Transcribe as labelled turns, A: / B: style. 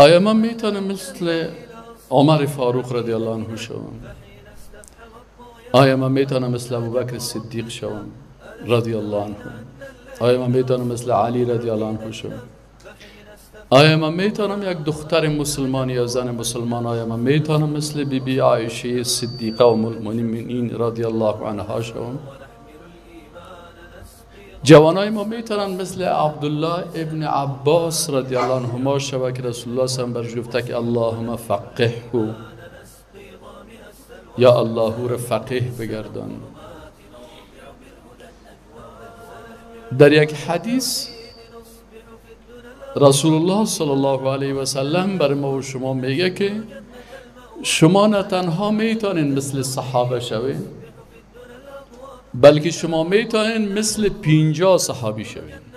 A: آیا من میتونم مثل عمر فاروق رضی الله عنه شوم؟ آیا من میتونم مثل ابوبکر صدیق شوم رضی الله عنه؟ آیا من میتونم مثل علی رضی الله عنه شوم؟ آیا من میتونم یک دختر مسلمان یا زن مسلمان، آیا من میتونم مثل بی بی عایشه صدیقه و المؤمنین رضی الله عنها شوم؟ جوانای ما میتونن مثل عبدالله ابن عباس رضی الله عنهما شوه که رسول الله صلی الله علیه و برش گفته که اللهم فقهه، یا الله رو فقیه بگردان. در یک حدیث رسول الله صلی الله علیه و سلم بر ما و شما میگه که شما نه تنها میتونین مثل صحابه شوین، بلکه شما میتونین مثل 50 صحابی شوین.